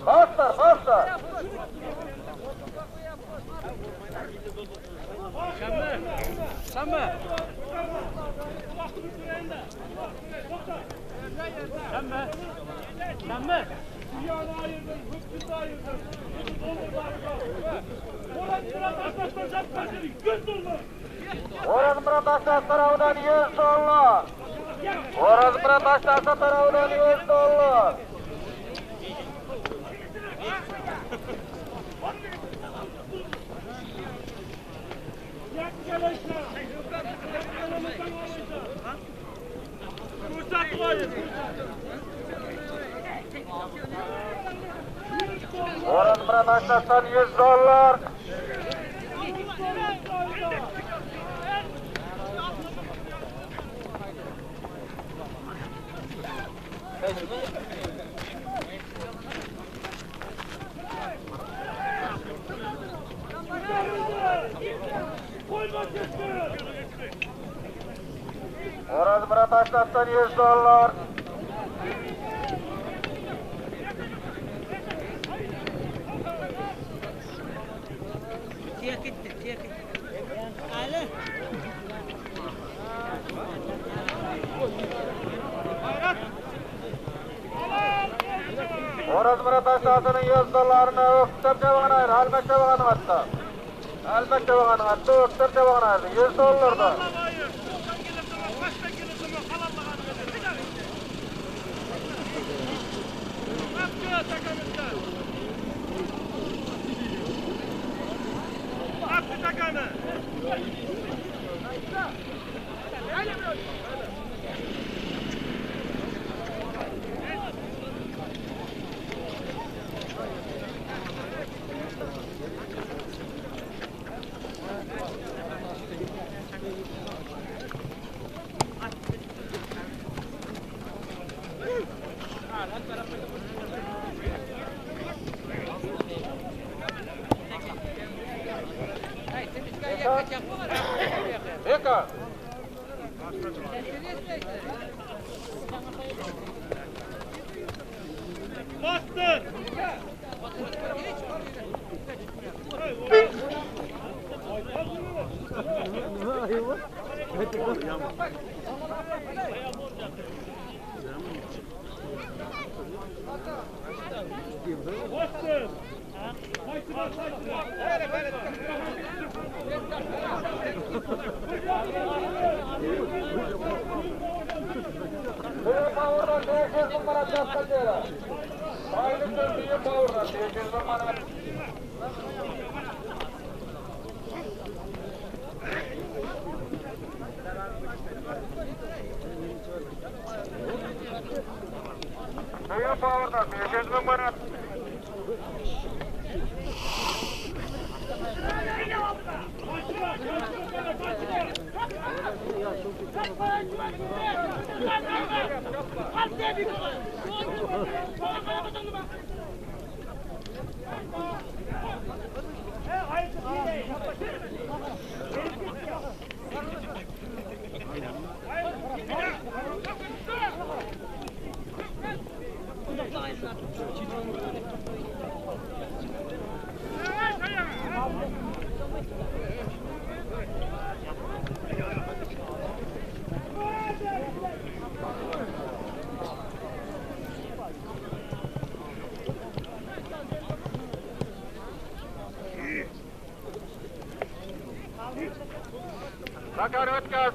Bastır, bastır. Şenbe. Şenbe. Şenbe. Dünyanı ayırdın, hıkkını ayırdın. Oraz Murat Aşağı tarafından 100 dollar. Oraz Murat Aşağı tarafından 100 dollar. Oraz Murat Aşağı'dan 100 dollar. Oraz Murat Aşağı'dan 100 dollar. Oraz Murat Aşağı'nın 100 dollaryny öktem çabagyna aýry, almak çabagyny atdy. Almak çabagyny atdy, öktem çabagyna aýry. 100 dollarda. Beka. Bastır! Bastır! Büyük powerdan 500 ming manat çapka çeýär. Baýlykdan büyük powerdan 500 ming manat. Büyük powerdan 500 ming manat. Sakar ötkaz.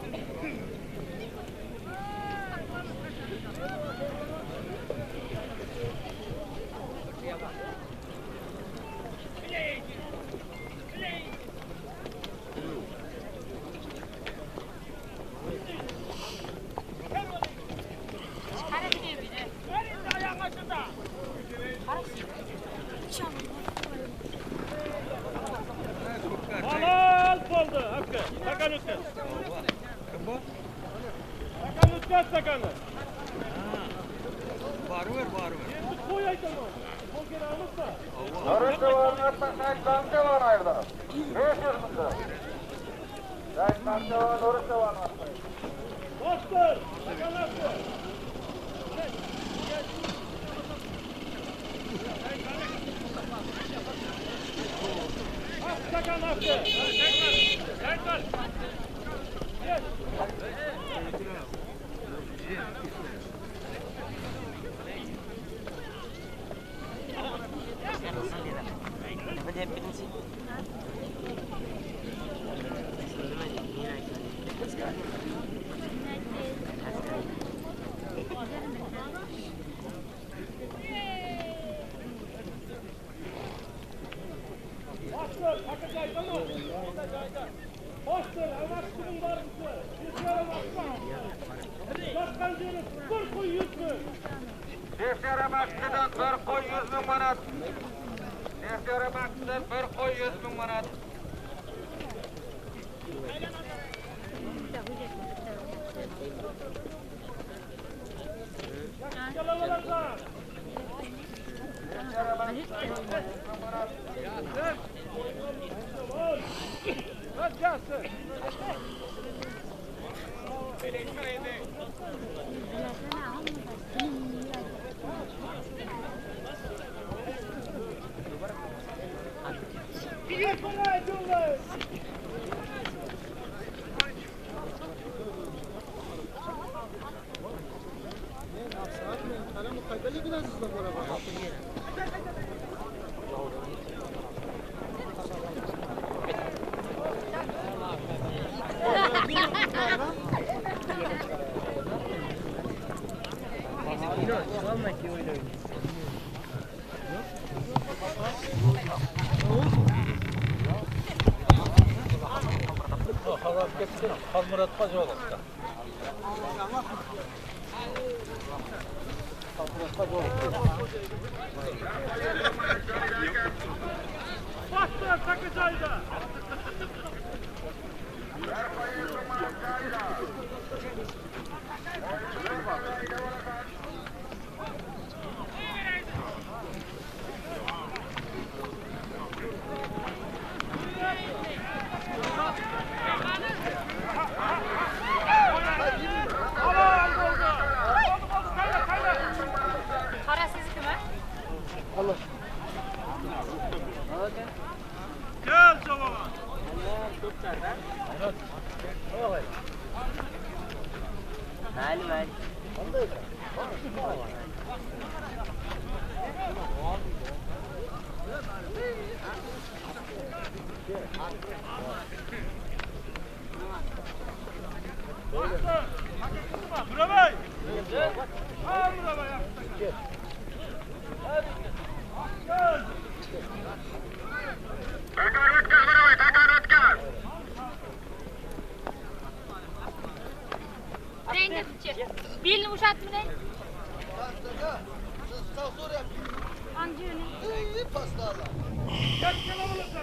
Halal boldy, Hakkı. Sakan ötkaz. Sakan ötkaz sakanı. Barwer barwer. Endi qo'y aytaman. Qo'l keramizda. Orası varmaktan sen var ayda. 500 ming. Sen var, orası var. Bastır! Sakan bastır! Beş ýarym bir goý 100 müň manat. Beş ýarym bir goý 100 müň manat. Halmuratqa jolukdi. Bastır takacayda. Qara siznikimi? Gel çabağa. Mayli, mayli. Murabay. Ha Murabay. Gel. Takar ötkaz Murabay, takar ötkaz. Reyni Belini ushatmay. Gel kalabalıkta.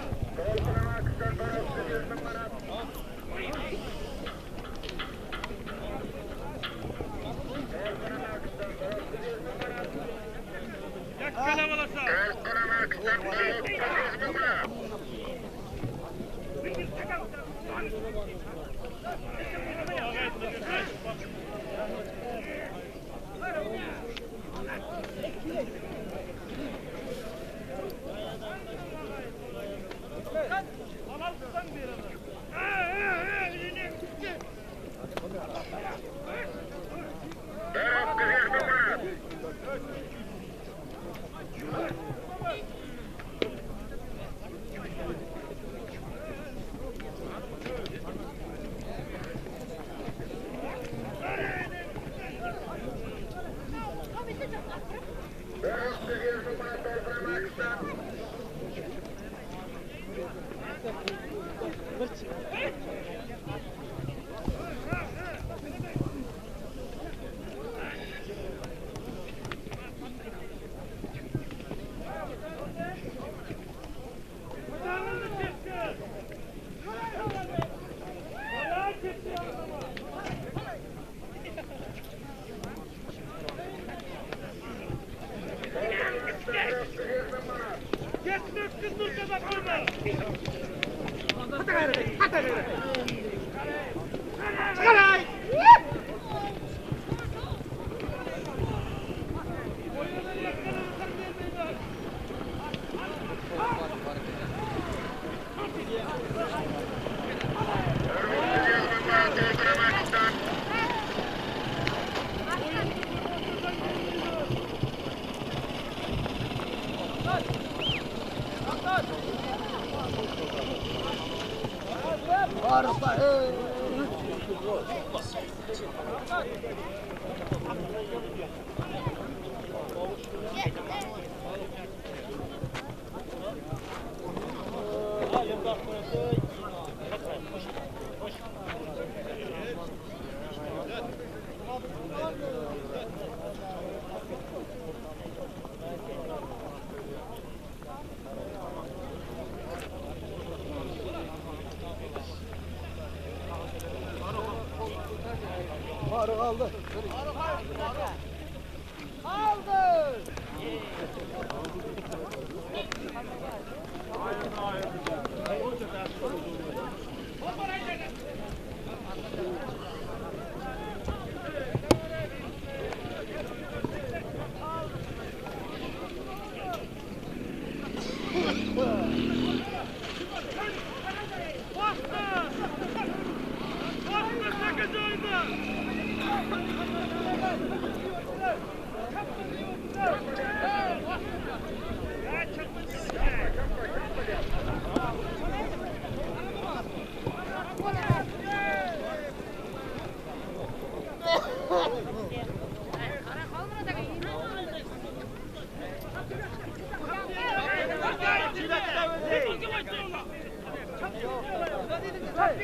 Yak kalabalıkta.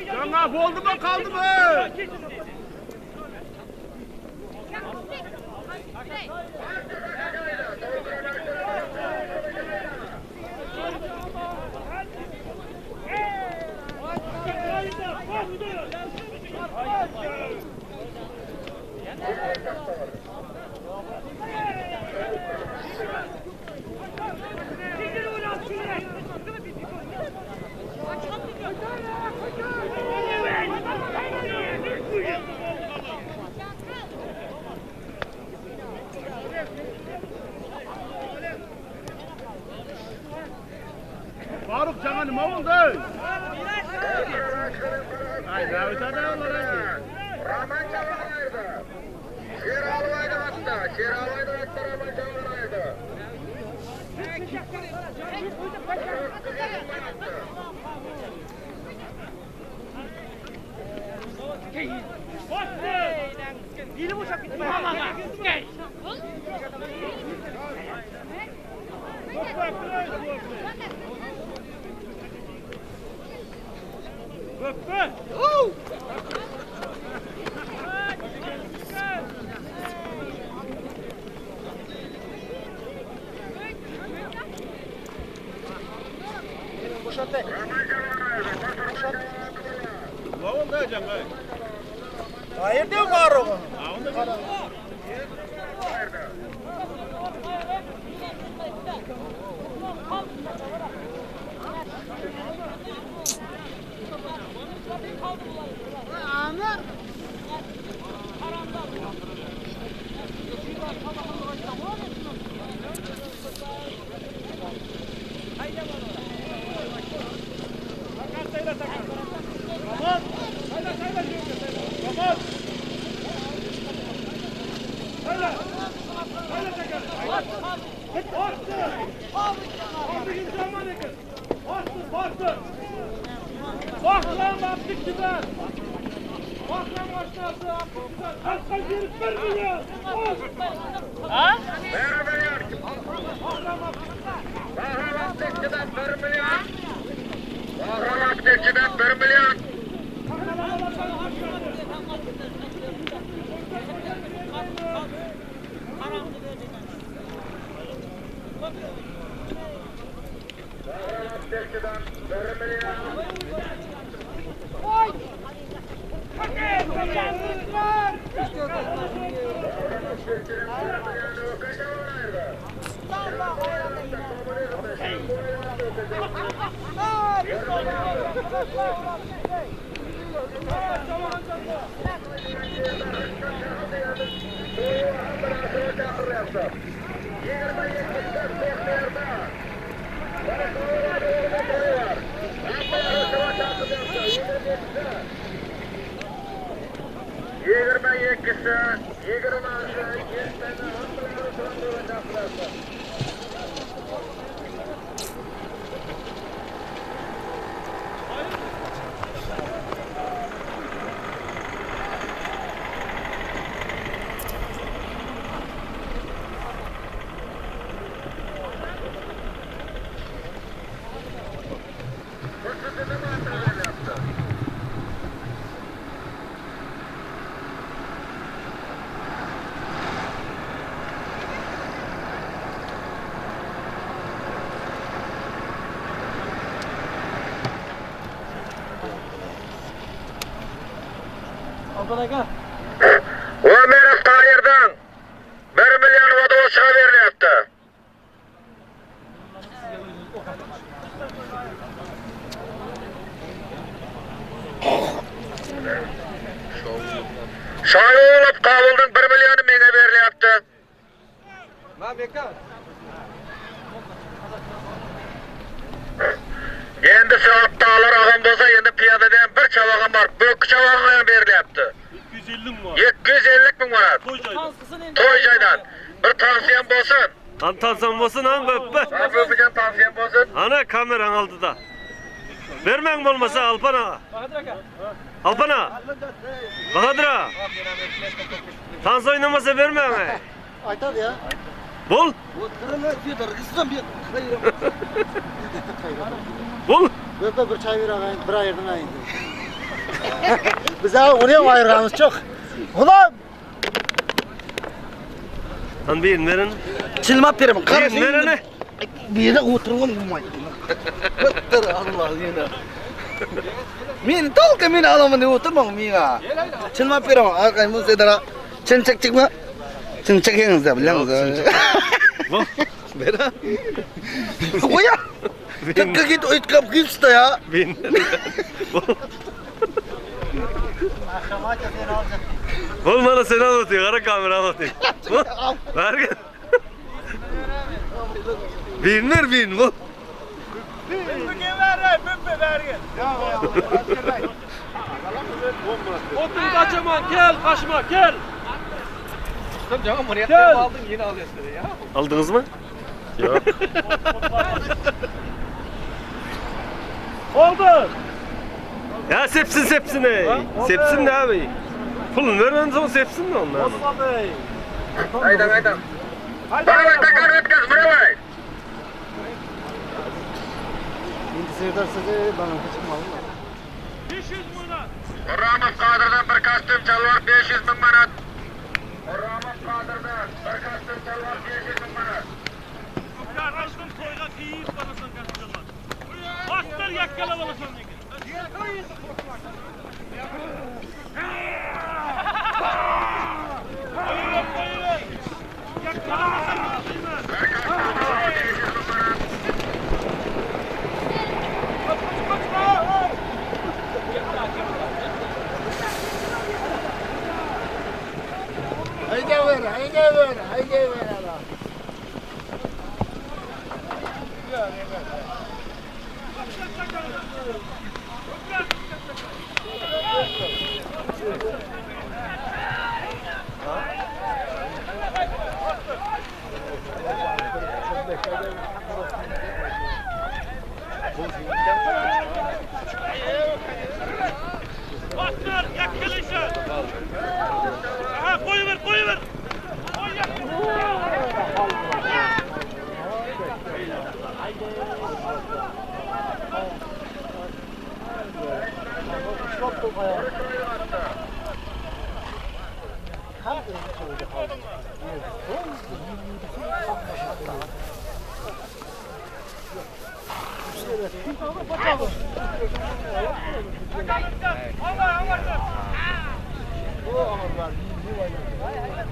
Жаңа болды ма, қалды ма? Faruk жаңа nima bo'ldi? Ay, o'tadi ular. Roman chavonaydi. Sherali o'ynayapti. Sherali o'ynayapti, Roman chavonaydi. Nima bo'ldi жаңа? Qayerda Farruh? Bir million. Bahrom aptekchidan 1 million. Bahrom aptekchidan 1 million. Bahrom aptekchidan 1 million. Bahrom aptekchidan 1 million o'qisha o'ynaydi. Yigirma ikkisi, yigirmasi, yettini hammalari bilan chaqiryapti. Ömerow Taýyrdan 1 million wodoşyga berilyapdy. Şaýogulow Kabuldan 1 milliony meňe berilyapdy. Endi Abdalar agam bolsa endi piyadadan bir çabagam bar. Bu iki çabagam hem berilyapdy. 250 ming manat. 250 ming manat. Toy joyda. Toy joydan. Bir tavsiyem bolsun. Kan tansam bolsun han böpbe. Ben öpeceğim tavsiyem bolsun. Ana kameran aldı da. Vermen bolmasa Alpan ağa. Alpan ağa. Bahadır ağa. Tans oynamasa verme ama. Aytadı ya. Bol. Bol. Böpe bir çay ver ağayın, bir ayırdın ayın. Biz ağa oraya mı ayırganımız çok? Ulan! Han bir verin. Çilmap berim. Bir verin. Bir yere oturgan bulmaydı. Bıttır Allah yine. Men tolka men alaman deb o'tirmang menga. Chilmab beraman. Arqayın bo'lsa Chimchak chiqma. Chimchak yengizda bilangiz. Bol. Bera. Qo'ya. Tikka git o'ytkab ketdi ya. Bin. Bol. Bol bana seni anlatıyor. Kara kamera anlatıyor. Bol. Ver gel. Bin ver bin. Bol. Otur kaçaman gel kaçma gel. Gel. Aldınız mı? Yok. Oldu. Ya sepsin sepsin ey. Sepsin de abi. Pulunu veren son sepsin de onlar. Osman Bey. Haydi haydi. Bravo takar ötkaz bravo. Endi Serdar sizi bana çıkmalı mı? 500 manat. Ramov Kadır'dan bir kostüm çalvar 500 bin manat. Ramov Kadır'dan bir kostüm çalvar 500 bin manat. Qarashdim to'yga kiyib borasan kastalar. Bostir yakkalab olasan degan. Qo'yib, qo'yib. Yakkalamasan deyman. Bir kostüm çalvar 500 bin manat. Haydi ver, haydi ver, haydi ver ala. Bostir yakkalaysan. Aha, qo'yaver, qo'yaver. Qo'y yakka.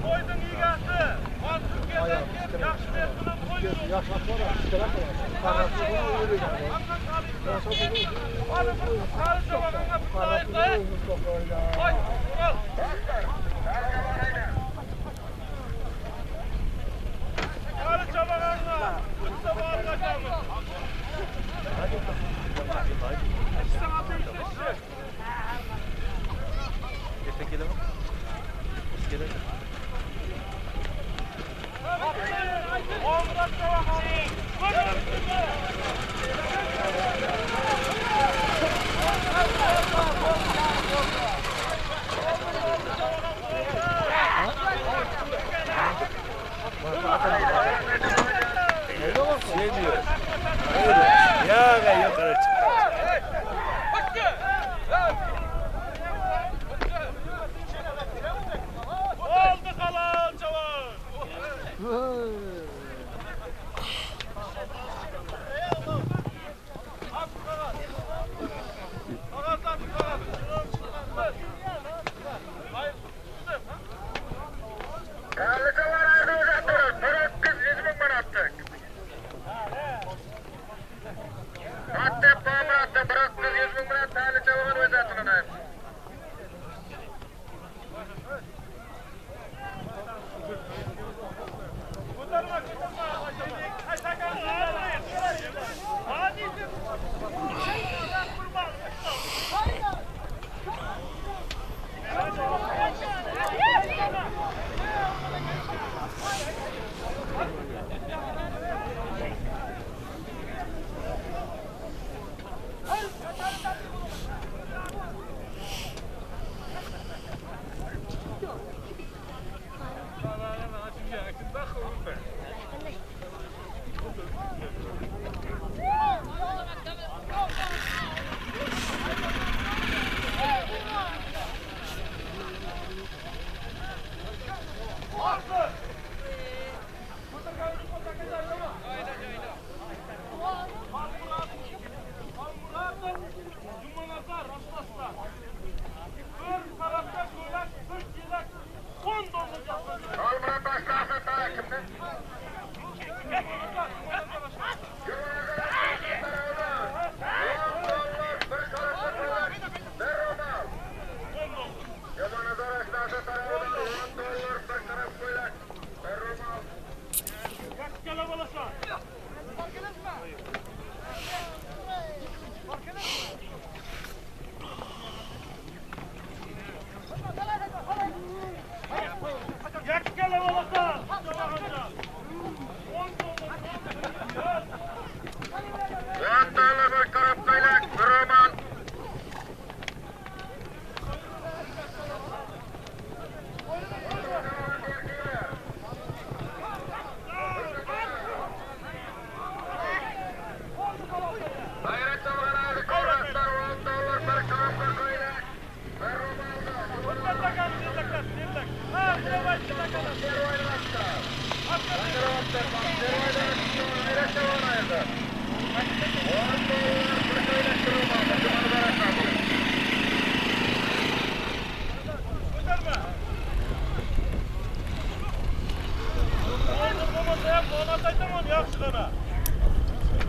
Qo'yning egasi Mansur kelib, yaxshi bersin, qo'ydi.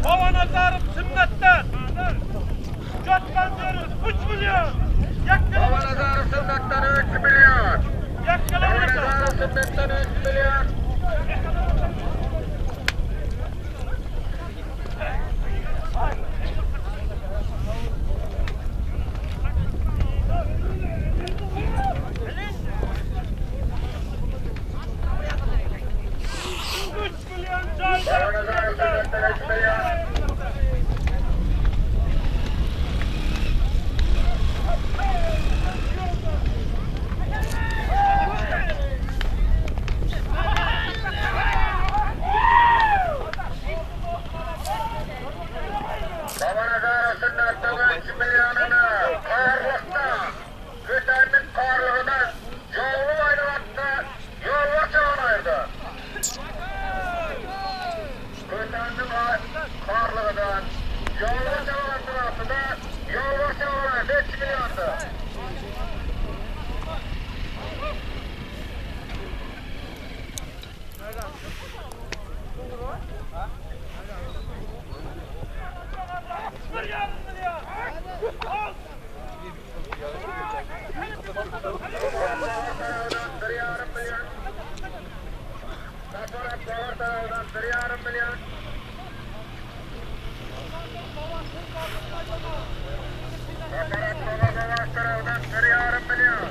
Babanazarow Sünnetden. Jatgan ýeri 3 million. Babanazarow Sünnetden 3 million. Babanazarow Sünnetden 3 million. Babanazarow Sünnetden 3 million. Babanazarow Sünnetden 3 millionyny Karlykda, Kösäniň Karlygyna Ýolly baýlyk atly ýolbaşçy aýyrdy. Kösäniň Karlygydan Ýolly çagan atly ýolbaşçy aýyrdy 3 milliondy. 1,5 million. Saparat Babar tarapyndan 1,5 million. Saparat Baba Babar tarapyndan 1,5 million.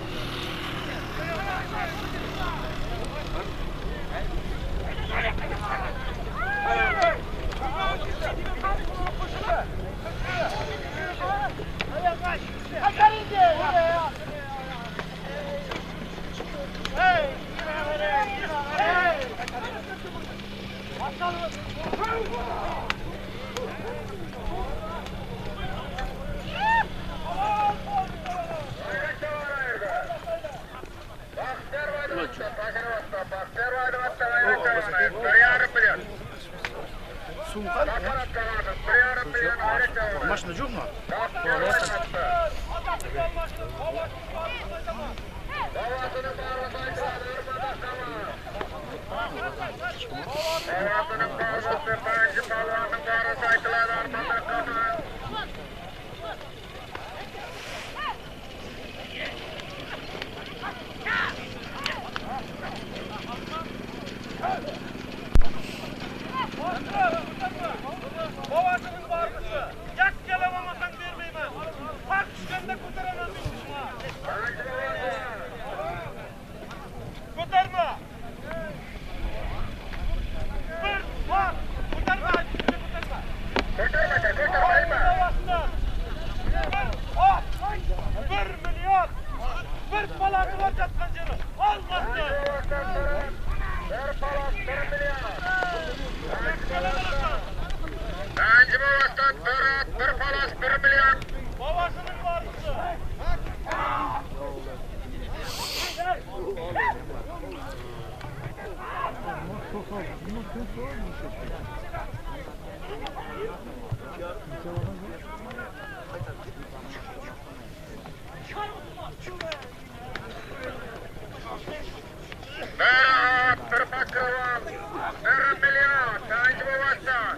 Maşyna ýokmy? Babasynyň bargysy. Ýak ýalamasaň bermeýmen. Pak düşende göteremem Göterme. Bir bak. Göterme. Göterme. Göterme, göterme. Bir at. 1 million. Bir palasy bar ýatgan ýeri. Almasyn. Bir palas 1 million. Bence babasdan bir at, bir palas 1 million. Babasynyň bargysy. Bir at, bir pakroval, 1 million. Bence babasdan.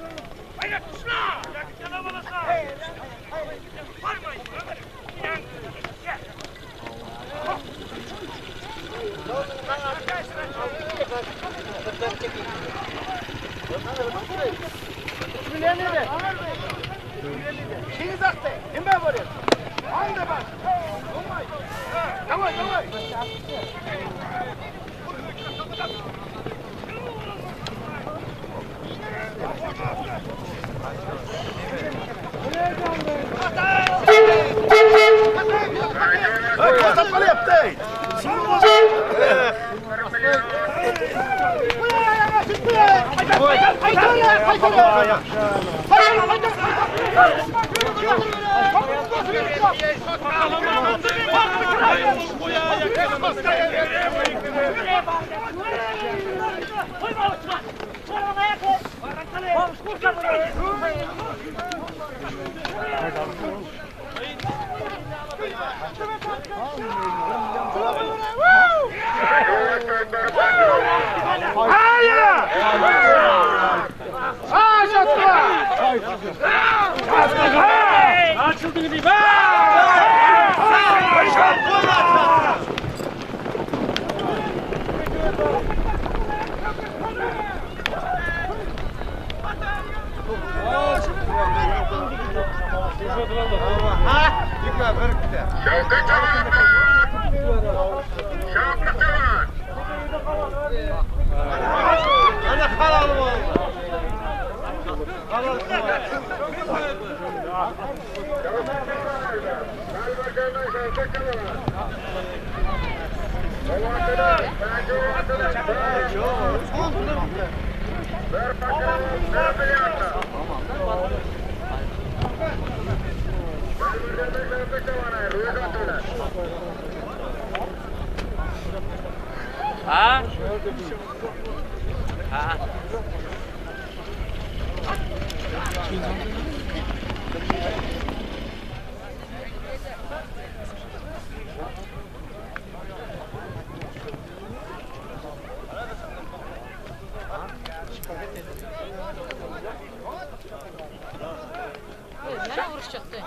Mana urush chiqdi.